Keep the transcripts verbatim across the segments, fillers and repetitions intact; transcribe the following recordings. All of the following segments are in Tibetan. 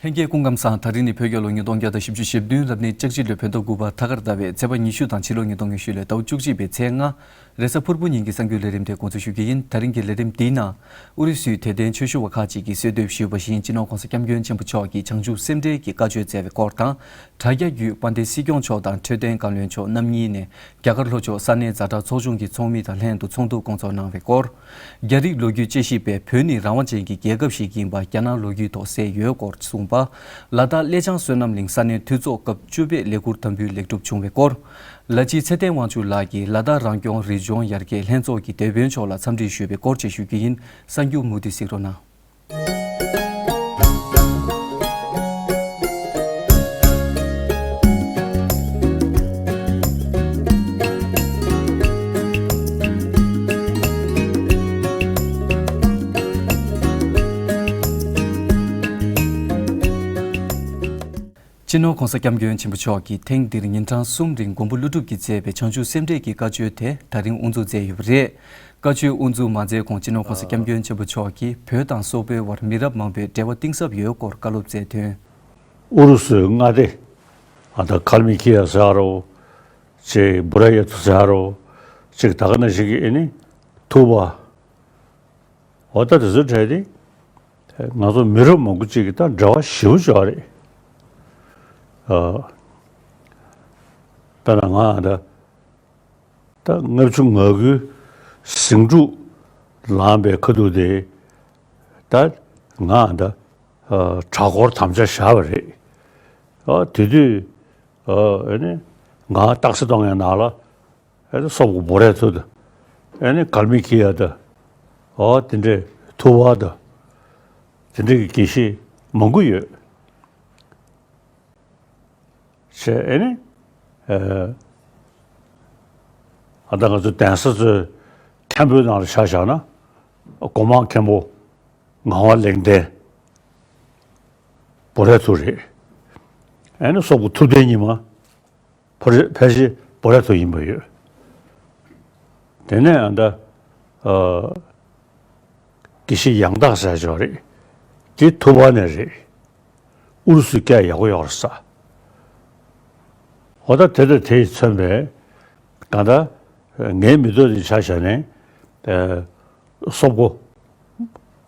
ལྷན་རྒྱས་སྐུ་ཁམས་བཟང་། ད་རིང་ནི་བོད་རྒྱལ་ལོ་ཉིས་སྟོང་བརྒྱ་དང་བཞི་བཅུ་ཞེ་བདུན། རབ་གནས་ལྕགས་བྱི་ལོའི་བོད་ཟླ་དགུ་པ་ཐ་སྐར་ཟླ་བའི་ཚེས་པ་ཉི་ཤུ་དང་ཕྱི་ལོ་ཉིས་སྟོང་ཉི་ཤུ་ལོའི་ཟླ་བ་བཅུ་གཅིག་པའི་ཚེས་ལྔ། རེས་གཟའ་ཕུར་བུ་ཉིན་གྱི་གསར་འགྱུར་ལས་རིམ་དེ་འགོ་འཛུགས་ཞུ་རྒྱུ་ཡིན། ད་རིང་གི་ལས་རིམ་འདིའི་ནང་། ཨུ་རུ་སུའི་དད་ལྡན་ཆོས་ཞུ་བ་ཁག་ཅིག་གིས་གསོལ་འདེབས་ཞུས་པ་བཞིན། སྤྱི་ནོར་༧གོང་ས་༧སྐྱབས་མགོན་ཆེན་པོ་མཆོག་གིས་བྱང་ཆུབ་སེམས་འགྲེལ་གྱི་བཀའ་ཆོས་སྩལ་བའི་སྐོར་དང་། དྲ་རྒྱ་བརྒྱུད་དཔལ་ལྡན་སྲིད་སྐྱོང་མཆོག་དང་འཕྲོད་བསྟེན་བཀའ་བློན་མཆོག་རྣམ་གཉིས་ནས་རྒྱ་གར་ལྷོ་ཕྱོགས་ས་གནས་ཛ་དྲག་ཚོགས་ཆུང་གི་ཚོགས་མི་དང་ལྷན་དུ་ཚོགས་འདུ་སྐོང་ཚོགས་གནང་བའི་སྐོར། རྒྱ་རིགས་ལོ་རྒྱུས་དཔྱད་ཞིབ་པས་བོད་ནི་རང་དབང་ཅན་གྱི་རྒྱལ་ཁབ་ཞིག་ཡིན་པ་རྒྱ་ནག་ལོ་རྒྱུས་ཐོག་གསལ་ཡོད་སྐོར་གསུངས་པ། ལ་དྭགས་གླེ་བྱང་བསོད་ནམས་གླིང་ས་གནས་འཐུས་ཚོགས་སྐབས་བཅུ་པའི་ལས་ཁུར་དམ་འབུལ་ལེགས་གྲུབ་བྱུང་བའི་སྐོར། ལ་སྤྱི་ཚེ་བརྟན་དབང་ཕྱུག་ལགས་ཀྱིས་ལ་དྭགས་རང་སྐྱོང་རི་ལྗོངས་ཡར་རྒྱས་ལྷན་ཚོགས་ཀྱི་དེད་དཔོན་མཆོག་ལ་འཚམས་འདྲི་ཞུས་པའི་སྐོར་བཅས་ཞུ་རྒྱུ་ཡིན། གསར་འགྱུར་མུ་མཐུད་གཟིགས་རོགས་གནང་། སྤྱི་ནོར་༧གོང་ས་༧སྐྱབས་མགོན་ཆེན་པོ་མཆོག་གིས་ཐེངས་འདིར་ཉིན་གྲངས་གསུམ་རིང་མགོན་པོ་ཀླུ་སྒྲུབ་ཀྱིས་མཛད་པའི་བྱང་ཆུབ་སེམས་འགྲེལ་གྱི་བཀའ་ཆོས་དེ་ད་རིང་དབུ་འཛུགས་མཛད་ཡོད་པ་རེད། བཀའ་ཆོས་དབུ་འཛུགས་མ་མཛད་གོང་སྤྱི་ནོར་༧གོང་ས་༧སྐྱབས་མགོན་ཆེན་པོ་མཆོག་གིས་བོད་དང་སོག་པོའི་དབར་མི་རབས་མང་པོའི་འབྲེལ་བ་གཏིང་ཟབ་ཡོད་སྐོར་བཀའ་སློབ་སྩལ་དོན། ཨུ་རུ་སུའི་མངའ་སྡེ། ཨ་ད་ཁལ་མི་ཁི་ཡ་ཟེར་རོ། ཅིག་བུ་ར་ཡ་ཐུ་ཟེར་རོ། ཅིག་ད་ག་ནང་བཞིན་གྱི་ཨེ་ནི་ཐུ་བ། འོ་ད་དེ་ཚོའི་གྲས་དེ། ང་ཚོ་མི་རབས་མང་པོ་ཅིག་གི་ད་འབྲེལ་བ་ཞེ་པོ་ཅིག་ཡོད་རེད། ཨ། དཔེར་ན་ང་ད། ད་ལྔ་བཅུ་ང་དགུའི་ཟིང་འཁྲུག་ལངས་པའི་ཁ་ཐུག་དེ། ད་ང་ད། ཨ། གྲྭ་སྐོར་དམ་བཅའ་བཞག་པ་རེད། ཨ། དེ་དུས། ཨ། ཨེ་ནི། ང་སྟག་གཟིག་སྟོང་ཡན་ནང་ལ། ཨེ་ནི་སོག་པོ་བོ་རས་ཐུ་དང་། ཨེ་ནི་གལ་མི་ཁི་ཡ་དང་། ཨ། དེ་འདྲའི་ཐུ་བ་དང་། དེ་འདྲའི་གི་དགེ་བཤེས་མང་པོ་ཡོད། བྱས་ཨེ་ནི། ཨ། ཨ་ད་ང་ཚོ་གདན་ས་ཚོའི་མཁན་པོའི་ནང་ལ་ཆ་བཞག་ན། སྒོ་མང་མཁན་པོ་ངག་དབང་ལེགས་ལྡན་བོ་རས་ཐུ་རེད། ཨེ་ནི་སོག་པོ་ཐུབ་བསྟན་ཉི་མ་ཕ་རེད། ཕལ་ཆེར་བོ་རས་ཐུ་ཡིན་པ་ཡོད། དེ་ནས་ཨ་ད། ཨ། དགེ་བཤེས་ཡང་དག་ཟེར་ཅིག་ཡོད་རེད། དེ་ཐུ་བ་ནས་རེད། ཨུ་རུ་སུའི་སྐད་ཡག་པོ་ཡོད་རེད་ས། འོ་ད་དེ་དང་དེས་མཚོན་པའི་གང་ལྟར་ངའི་མི་ཐོག་དེ་ཆ་བཞག་ནས། ཨ། སོག་པོ།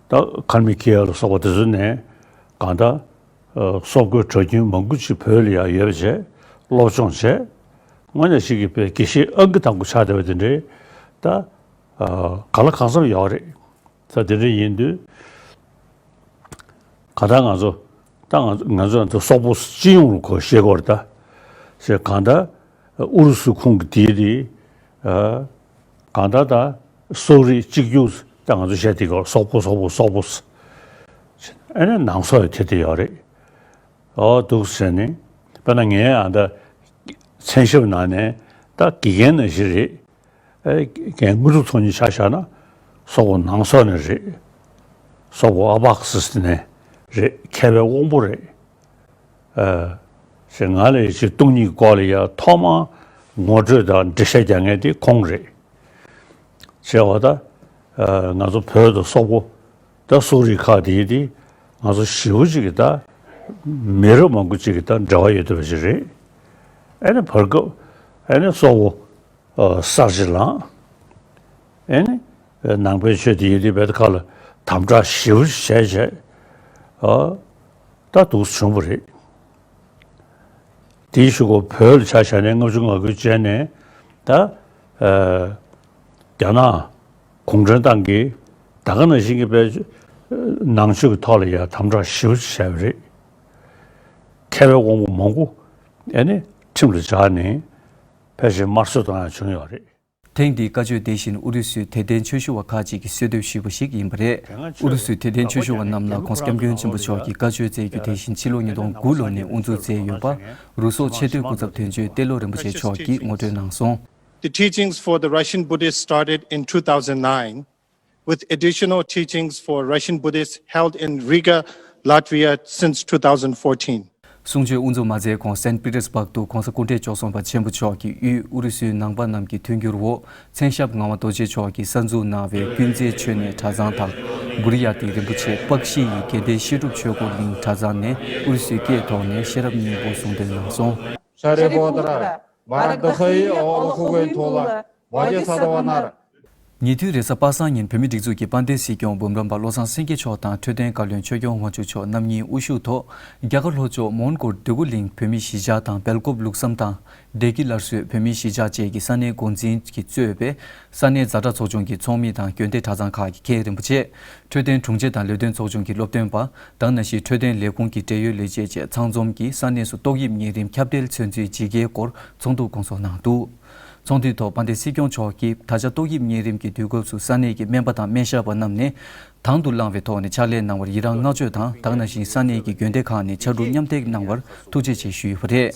ད་ཁལ་མི་ཁི་ཡ་ལ་སོགས་པ་དེ་ཚོ་ནས་གང་ལྟར། ཨ། སོག་པོའི་གྲྭ་རྒྱུན་མང་པོ་ཅིག་བོད་ལ་ཡང་ཡོད་པ་བྱས། སློབ་སྦྱོང་བྱས། དངོས་གནས་ཅིག་གི་བོད་དགེ་བཤེས་ཨང་ཀི་དང་པོ་ཆགས་བསྡད་པ་དེ་འདྲའི་ད། ཨ། གང་ལ་གང་འཚམ་ཡོད་རེད། ད་དེ་འདྲ་ཡིན་དུས། གང་ལྟར་ང་ཚོ། ད་ང་ང་ཚོ་ང་ཚོ་སོག་པོ་སྤྱི་ཡོངས་ལ་གོ་ཤེས་དགོས་རེད་ད། ཞེས་གང་ལྟར་ཨུ་རུ་སུ་ཁོངས་ཀྱི་དེའི་དེ། ཨ། གང་ལྟར་ད་སོག་རིགས་གཅིག་གྱུར་ད་ང་ཚོ་བཤད་དེ་གོ། སོག་པོ་སོག་པོ་སོག་པོ། ཨ་ནི་ནང་སོག་ཡོད་དེ་དེ་ཡོད་རེད། ཨོ་འདུག་ཟེར་ནས། དཔེར་ན་ངའི་ཨ་ད་མཚན་ཞབས་ནང་ནས་ད་དགེ་རྒན་ནང་བཞིན་རེད། ཨེ། རྒན་དངོས་གྲུབ་ཚོགས་གཉིས་ཆ་བཞག་ན། སོག་པོ་ནང་སོག་ནས་རེད། སོག་པོ་ཨ་པག་སི་ནས་རེད། མཁས་པའི་དབང་པོ་རེད། ཨ། ཞེས་ང་ལ་ཡི་ཆེས་སྟོང་ཉིད་སྐོར་ལ་ཡ་ཐོག་མ་ངོ་སྤྲོད་དང་འགྲེལ་བཤད་རྒྱག་མཁན་དེ་ཁོང་རེད། ཞེས་པ་ད། ཨ། ང་ཚོ་བོད་དང་སོག་པོ། ད་སོག་རིགས་ཁག་དེ་ཡི་དེ་ང་ཚོ་ཞེ་པོ་ཅིག་གི་ད་མི་རབས་མང་པོ་ཅིག་གི་ད་འབྲེལ་བ་ཡོད་བསྡད་པ་ཞིག་རེད། ཨ་ནི་བར་སྐབས་ཨ་ནི་སོག་པོ། ཨ། གསར་བརྗེ་ལངས། ཨེ་ནི། ཨ། ནང་པའི་ཆོས་དེ་ཡི་དེ་བེད་ཁ་ལ་དམ་དྲག་ཞེ་པོ་བྱས་བྱས། ཨ། ད་འདུག་བྱུང་བ་རེད། དེའི་གཞུག་གུ་བོད་ལ་ཆ་བཞག་ནས་ལྔ་བཅུ་ང་དགུའི་རྗེས་ནས་ད། ཨ། རྒྱ་ནག་གུང་ཁྲན་ཏང་གིས་ད་ག་ནང་བཞིན་གྱི་བེད། ནང་ཆོས་ཀྱི་ཐོག་ལ་ཡང་དམ་དྲག་ཞེ་པོ་བྱས་པ་རེད། མཁས་པའི་དབང་པོ་མང་པོ་ཨེ་ནི་ཁྲིམས་ལ་སྦྱར་ནས། ཕལ་ཆེར་དམར་གསོད་གཏོང་ཡག་བྱུང་ཡོད་རེད། ཐེངས་འདིའི་བཀའ་ཆོས་དེ་བཞིན་ཨུ་རུ་སུའི་དད་ལྡན་ཆོས་ཞུ་བ་ཁག་ཅིག་གིས་གསོལ་འདེབས་ཞུས་པ་ཞིག་ཡིན་པ་རེད། ཨུ་རུ་སུའི་དད་ལྡན་ཆོས་ཞུ་བ་རྣམས་ལ་༧གོང་ས་༧སྐྱབས་མགོན་ཆེན་པོ་མཆོག་གིས་བཀའ་ཆོས་སྩལ་རྒྱུ་དེ་བཞིན་ཕྱི་ལོ་ཉིས་སྟོང་དགུ་ལོ་ནས་དབུ་འཛུགས་མཛད་ཡོད་པ། རུ་སོག་ཆེས་མཐོའི་སྐུ་ཚབ་དོན་གཅོད་ཏེ་ལོ་རིན་པོ་ཆེ་མཆོག་གིས་ངོ་སྤྲོད་གནང་སོང་། The teachings for the Russian Buddhists started in two thousand nine with additional teachings for Russian Buddhists held in Riga, Latvia since two thousand fourteen. གསུང་ཆོས་དབུ་འཛུགས་མ་མཛད་གོང་སན་པི་ཏེར་སྦག་ཏུ་༧གོང་ས་༧སྐུ་ཕྲེང་བཅུ་གསུམ་པ་ཆེན་པོ་མཆོག་གིས་དབུས་ཨུ་རུ་སུའི་ནང་པ་རྣམས་ཀྱི་མཐུན་འགྱུར་འོག་མཚན་ཞབས་ངག་དབང་རྡོ་རྗེ་མཆོག་གིས་གསར་འཛུགས་གནང་བའི་ཀུན་མཛེས་མཆོད་གནས་གྲྭ་ཚང་དང་། གུ་རུ་ཡ་ཏི་རིན་པོ་ཆེ་པཀྵི་ཡི་དགེ་ལྡན་བཤད་སྒྲུབ་ཆོས་འཁོར་གླིང་གྲྭ་ཚང་ནས་ཨུ་རུ་སུའི་སྐད་ཐོག་ནས་ཤེས་རབ་སྙིང་པོ་གསུང་འདོན་གནང་སོང་། ཉེ་དུས་རེས་གཟའ་པ་སངས་ཉིན་བོད་མིའི་སྒྲིག་འཛུགས་ཀྱི་དཔལ་ལྡན་སྲིད་སྐྱོང་འབུམ་རམས་པ་བློ་བཟང་སེང་གེ་མཆོག་དང་འཕྲོད་བསྟེན་བཀའ་བློན་ཆོས་སྐྱོང་དབང་ཕྱུག་མཆོག་རྣམ་གཉིས་དབུ་བཞུགས་ཐོག་རྒྱ་གར་ལྷོ་ཕྱོགས་མོན་གྷོ་འདོད་རྒུ་གླིང་བོད་མིའི་གཞིས་ཆགས་དང་སྦེལ་ཀོབ་ལུགས་བསམ་དང་བདེ་སྐྱིད་སླར་གསོའི་བོད་མིའི་གཞིས་ཆགས་བཅས་ཀྱི་ས་གནས་འགོ་འཛིན་གྱིས་གཙོས་པའི་ས་གནས་ཛ་དྲག་ཚོགས་ཆུང་གི་ཚོགས་མི་དང་དགོན་སྡེ་གྲྭ་ཚང་ཁག་གི་མཁན་རིན་པོ་ཆེ། འཕྲོད་བསྟེན་དྲུང་ཆེ་དང་ལས་དོན་ཚོགས་ཆུང་གི་སློབ་སྟོན་པ། དེ་ནང་བཞིན་འཕྲོད་བསྟེན་ལས་ཁུངས་ཀྱི་འབྲེལ་ཡོད་ལས་བྱེད་བཅས་ཚང་འཛོམས་ཀྱིས་ས་གནས་སུ་ཏོག་དབྱིབས་གཉན་རིམས་ཁྱབ་གདལ་ཚོད་འཛིན་ཇི་དགེའི་སྐོར་ཚོགས་འདུ་སྐོང་ཚོགས་གནང་འདུག་ཚོགས་འདུའི་ཐོག་དཔལ་ལྡན་སྲིད་སྐྱོང་མཆོག་གིས་ད་ཆ་ཏོག་དབྱིབས་གཉན་རིམས་ཀྱི་དུས་སྐབས་སུ་ས་གནས་ཀྱི་སྨན་པ་དང་སྨན་ཞབས་པ་རྣམས་ནས་དང་དུ་བླངས་པའི་ཐོག་ནས་ཕྱག་ལས་གནང་བར་ཡི་རངས་བསྔགས་བརྗོད་དང་། དེ་ནང་བཞིན་ས་གནས་ཀྱི་དགོན་སྡེ་ཁག་ནས་ཕྱར་གྲུ་མཉམ་འདེགས་གནང་བར་ཐུགས་རྗེ་ཆེ་ཞུས་ཡོད་པ་རེད།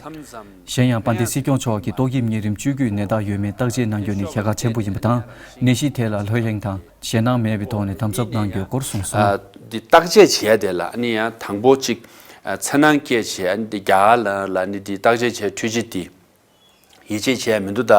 གཞན་ཡང་དཔལ་ལྡན་སྲིད་སྐྱོང་མཆོག་གིས་ཏོག་དབྱིབས་གཉན་རིམས་བཅོས་བསྒྱུར་ནད་རྟགས་ཡོད་མེད་བརྟག་དཔྱད་གནང་རྒྱུ་ནི་གལ་འགངས་ཆེན་པོ་ཡིན་པ་དང་། ནད་གཞི་དེ་ལ་ལྷོད་གཡེང་དང་ཞེད་སྣང་མེད་པའི་ཐོག་ནས་དམ་ཟབ་གནང་རྒྱུའི་སྐོར་གསུངས་སོང་། ཨ། འདི་བརྟག་དཔྱད་བྱས་དེ་ལ་ཨ་ནི་ཡང་དང་པོ་གཅིག་ཨ། འཚེར་སྣང་སྐྱེས་བྱས་ཨ་ནི་འདི་རྒྱ་གར་ལ་ལ་ནི་འདི་བརྟག་དཔྱད་བྱས་འཕྲུལ་ཆས་འདི་ཡིད་ཆེས་བྱས་མི་འདུག་ད།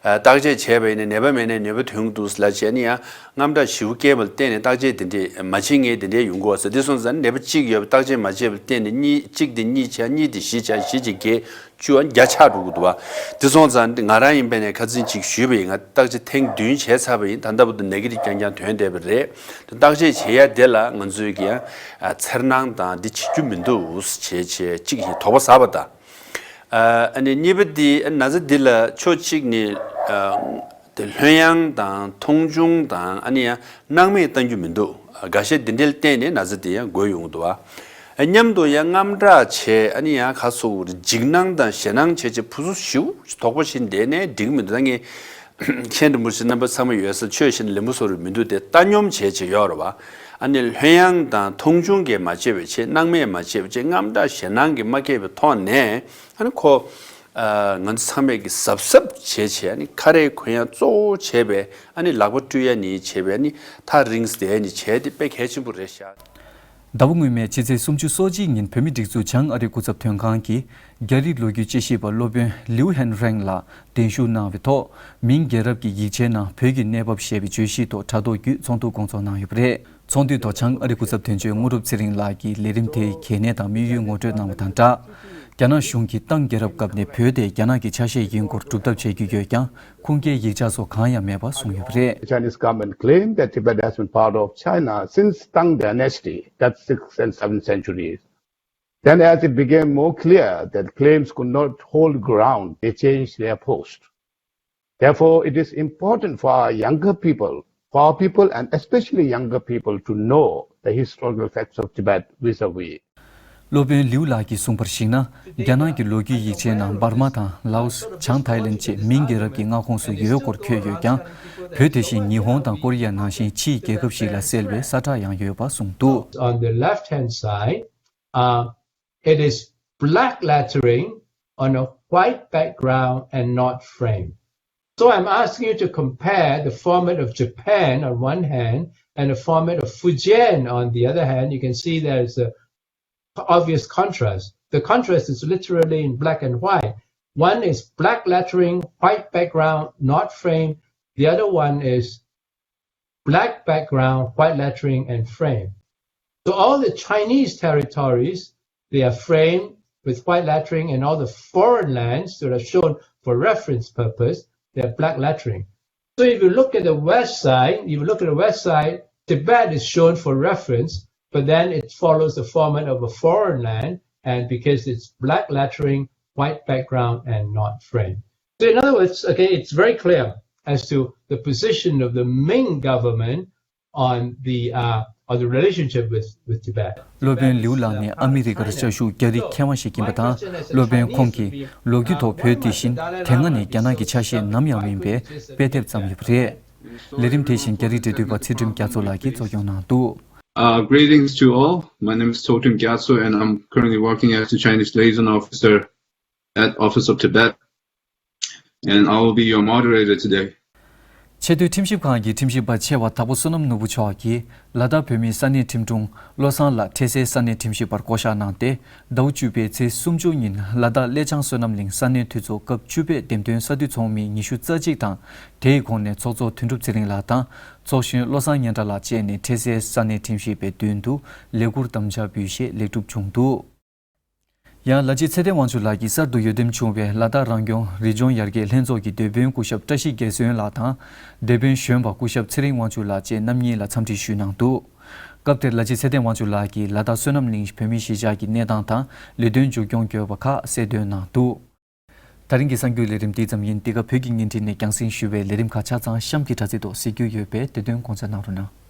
ཨ། བརྟག་དཔྱད་བྱས་པ་ཡིན་ན་ནད་པ་མེད་ན་ནུས་པ་ཐོན་གྱི་འདུག་ལབ་བྱས་ཨ་ནི་ཡང་དངངས་སྐྲག་ཞེ་པོ་སྐྱེས་པ་ལ་བརྟེན་ནས་བརྟག་དཔྱད་དེ་འདྲས་མ་བྱེད་མཁན་དེ་འདྲས་ཡོང་གི་ཡོད་ཟེར། འདི་སོང་ཙང་ནད་པ་གཅིག་ཡོད་པ་བརྟག་དཔྱད་མ་བྱས་པ་ལ་བརྟེན་ནས་གཉིས་གཅིག་དེ་གཉིས་བྱས་གཉིས་དེ་བཞི་བྱས་བཞི་གཅིག་བརྒྱད་བཅུ་ཨ་བརྒྱ་ཆགས་འགྲོ་གི་འདུག་བ། དེ་སོང་ཙང་ང་རང་ཡིན་པས་ནས་ཁ་སང་གཅིག་ཞུས་པ་ཡིན། ང་བརྟག་དཔྱད་ཐེངས་བདུན་བྱས་ཚར་བ་ཡིན། ད་ལྟ་བར་དུ་ནེ་གེ་ཊིབ་རྐྱང་རྐྱང་ཐོན་བསྡད་པ་རེད། དེ་བརྟག་དཔྱད་བྱེད་ཡ་དེ་ལ་ང་ཚོས་ཀྱི་ཡང་འཚེར་སྣང་དང་འདི་བྱེད་རྒྱུ་མི་འདུག་བྱས་བྱས་གཅིག་ཡིན་དོགས་པ་ཟ་བ་དང་། ཨ་ནི་གཉིས་པ་འདི་ན་ཚ་འདི་ལ་ཕྱོགས་གཅིག་ནས་དེ་ལྷོད་ཡངས་དང་མཐོང་ཆུང་དང་ཨ་ནི་ཡང་སྣང་མེད་བཏང་རྒྱུ་མི་འདུག་འགའ་ཤས་འདི་འདྲ་ལ་བརྟེན་ནས་ན་ཚ་འདི་ཡང་འགོས་ཡོང་གི་འདུག་བ། མཉམ་དུ་ཡང་དངངས་སྐྲག་བྱས་ཨ་ནི་ཡང་ཁ་སོ་འཇིགས་སྣང་དང་ཞེད་སྣང་བྱས་བྱས་ཕུ་སུ་ཞིའུ་དོགས་པ་ཞིག་འདས་ནས་འགྲིག་མི་འདུག་ད་ངས་མཁན་རིན་པོ་ཆེ་རྣམ་པ་ཚང་མ་ཡོད་ས་ཆོས་བཤད་ན་ལེན་པོ་བཟོ་རུ་མི་འདུག་དེ་ལྟ་སྙོམས་བྱས་བྱས་ཡོད་རེད་བ། ཨ་ནི་ལྷོད་ཡངས་དང་མཐོང་ཆུང་གིས་མ་བྱས་པའི་ཆེད་སྣང་མེད་མ་བྱས་པའི་ཆེད་དངངས་སྐྲག་ཞེད་སྣང་གིས་མ་སྐྱེས་པའི་ཐོག་ནས་ཨ་ནི་ཁོ། ང་ཚོ་ཚང་མས་ཀྱི་གཟབ་གཟབ་བྱས་བྱས་ཨ་ནི་ཁ་རས་གོན་ཡ་གཙོ་བོ་བྱས་པས་ཨ་ནི་ལག་པ་བཀྲུ་ཡ་ནི་བྱས་པས་ཨ་ནི་ཐག་རིང་ས་དེ་ནི་བྱས་ཏེ་དཔེ་གལ་ཆེན་པོ་རེད་ཤག་ཟླ་བ་སྔོན་མའི་ཕྱི་ཚེས་སུམ་ཅུ་སོ་གཅིག་ཉིན་བོད་མིའི་སྒྲིག་འཛུགས་བྱང་ཨ་རི་སྐུ་ཚབ་དོན་ཁང་གིས་རྒྱ་རིགས་ལོ་རྒྱུས་དཔྱད་ཞིབ་པ་སློབ་དཔོན་ལིའུ་ཧན་རེང་ལགས་གདན་ཞུ་གནང་བའི་ཐོག་མིང་རྒྱལ་རབས་ཀྱི་ཡིག་ཆའི་ནང་བོད་ཀྱི་གནས་བབ་ཞེས་པའི་བརྗོད་གཞིའི་ཐོག་དྲ་ཐོག་བརྒྱུད་ཚོགས་འདུ་སྐོང་ཚོགས་གནང་ཡོད་པ་རེད། ཚོགས་འདུའི་ཐོག་བྱང་ཨ་རི་སྐུ་ཚབ་དོན་གཅོད་དངོས་གྲུབ་ཚེ་རིང་ལགས་ཀྱིས་ལས་རིམ་དེའི་གལ་གནད་དང་དམིགས་ཡུལ་ངོ་སྤྲོད་གནང་བ་དང་སྦྲགས། རྒྱ་ནག་གཞུང་གིས་ཏང་རྒྱལ་རབས་སྐབས་ནས་བོད་དེ་རྒྱ་ནག་གི་ཆ་ཤས་ཡིན་སྐོར་སྒྲུབ་ཐབས་བྱེད་ཀྱི་ཡོད་ཀྱང་ཁུངས་སྐྱེལ་ཡིག་ཆ་སོགས་གང་ཡང་མེད་པ་གསུངས་ཡོད་པ་རེད། The Chinese government claimed that Tibet has been part of China since Tang Dynasty, that's sixth and seventh centuries. Then, as it became more clear that claims could not hold ground, they changed their post. Therefore, it is important for our younger people, for our people and especially younger people to know the historical facts of Tibet vis-a-vis. སློབ་དཔོན་ལིའུ་ལགས་ཀྱིས་གསུངས་པར་གཞིགས་ན། རྒྱ་ནག་གི་ལོ་རྒྱུས་ཡིག་ཆའི་ནང་འབར་མ་དང་ལའོ་སི། བྱང་ཐའི་ལེན་བཅས་མིང་རྒྱལ་རབས་ཀྱི་མངའ་ཁོངས་སུ་ཡོད་སྐོར་འཁོད་ཡོད་ཀྱང་། བོད་དེ་བཞིན་ཉི་ཧོང་དང་ཀོ་རི་ཡ་ནང་བཞིན་ཕྱིའི་རྒྱལ་ཁབ་ཞིག་ལ་གསལ་བའི་ས་ཁྲ་ཡང་ཡོད་པ་གསུངས་འདུག On the left-hand side, uh, it is black lettering on a white background and not framed. So I'm asking you to compare the format of Japan on one hand and the format of Fujian on the other hand. You can see there's a obvious contrast. The contrast is literally in black and white. One is black lettering, white background, not framed. The other one is black background, white lettering, and framed. So all the Chinese territories, they are framed with white lettering, and all the foreign lands that are shown for reference purpose, they are black lettering. So if you look at the west side, if you look at the west side, Tibet is shown for reference, but then it follows the format of a foreign land, and because it's black lettering, white background, and not framed. So in other words, okay, it's very clear as to the position of the Ming government on the, uh, on the relationship with, with Tibet. སློབ་དཔོན་ལིའུ་ལགས་ནི་ཨ་མི་རི་ཀར་བཅའ་བཞུགས་རྒྱ་རིགས་མཁས་དབང་ཞིག་ཡིན་པ་དང་། སློབ་དཔོན་ཁོང་གིས་ལོ་རྒྱུས་ཐོག་བོད་དེ་བཞིན་དེ་སྔ་ནས་རྒྱ་ནག་གི་ཆ་ཤས་ནམ་ཡང་མིན་པའི་དཔེ་དེབ་བརྩམས་ཡོད་པ་རེད། ལས་རིམ་དེ་བཞིན་རྒྱ་རིགས་འབྲེལ་མཐུད་པ་ཚུལ་ཁྲིམས་རྒྱ་མཚོ་ལགས་ཀྱིས་གཙོ་སྐྱོང་གནང་འདུག Uh, greetings to all. My name is Tsokrim Gyatso, and I'm currently working as the Chinese liaison officer at Office of Tibet, and I will be your moderator today. ཆེས་མཐོའི་ཁྲིམས་ཞིབ་ཁང་གི་ཁྲིམས་ཞིབ་པ་ཆེ་བ་དྭགས་པོ་བསོད་ནམས་ནོར་བུ་མཆོག་གིས་ལ་དྭགས་བོད་མིའི་ས་གནས་ཁྲིམས་དྲུང་བློ་བཟང་ལགས་འཕྲལ་སེལ་ས་གནས་ཁྲིམས་ཞིབ་པར་བསྐོ་གཞག་གནང་སྟེ། ཟླ་བ་བཅུ་པའི་ཚེས་སུམ་ཅུ་ཉིན་ལ་དྭགས་སླེ་ལྕང་བསོད་ནམས་གླིང་ས་གནས་འཐུས་ཚོགས་སྐབས་བཅུ་པའི་འདེམས་ཐོན་ས་འཐུས་ཚོགས་མི་ཉི་ཤུ་རྩ་གཅིག་དང་། དེའི་གོང་ནས་ཚོགས་གཙོ་དོན་གྲུབ་ཚེ་རིང་ལགས་དང་། ཚོགས་གཞོན་བློ་བཟང་སྙན་གྲགས་ལགས་བཅས་ནས་འཕྲལ་སེལ་ས་གནས་ཁྲིམས་ཞིབ་པའི་མདུན་དུ་ལས་འཁུར་དམ་བཅའ་འབུལ་བཞེས་ལེགས་གྲུབ་བྱུང་འདུག། ཡང་ལ་སྤྱི་ཚེ་བརྟན་དབང་ཕྱུག་ལགས་ཀྱིས་གསར་དུ་ཡོ་འདེམས་བྱུང་བའི་ལ་དྭགས་རང་སྐྱོང་རི་ལྗོངས་ཡར་རྒྱས་ལྷན་ཚོགས་ཀྱི་སྡེ་དཔོན་སྐུ་ཞབས་བཀྲ་ཤིས་རྒྱལ་གསོན་ལགས་དང་། སྡེ་དཔོན་གཞོན་པ་སྐུ་ཞབས་ཚེ་རིང་དབང་ཕྱུག་ལགས་བཅས་རྣམ་གཉིས་ལ་འཚམས་འདྲི་ཞུས་གནང་འདུག། སྐབས་དེར་ལ་སྤྱི་ཚེ་བརྟན་དབང་ཕྱུག་ལགས་ཀྱིས་ལ་དྭགས་བསོད་ནམས་གླིང་བོད་མིའི་གཞིས་ཆགས་ཀྱི་གནས་སྟངས་དང་ལས་དོན་མཇུག་སྐྱོང་དགོས་པ་ཁག་གསལ་སྟོན་གནང་འདུག། ད་རིང་གི་གསར་འགྱུར་ལས་རིམ་འདི་ཙམ་ཡིན། འདི་ག་བོད་ཀྱི་བརྙན་འཕྲིན་ནས་རྒྱང་སྲིང་ཞུ་བའི་ལས་རིམ་ཁག་ཆ་ཚང་གཤམ་གྱི་དྲ་ཚིགས་ཐོག་གཟིགས་རྒྱུ་ཡོད་པས་དེ་དོན་དགོངས་འཇགས་གནང་རོགས་གནང་།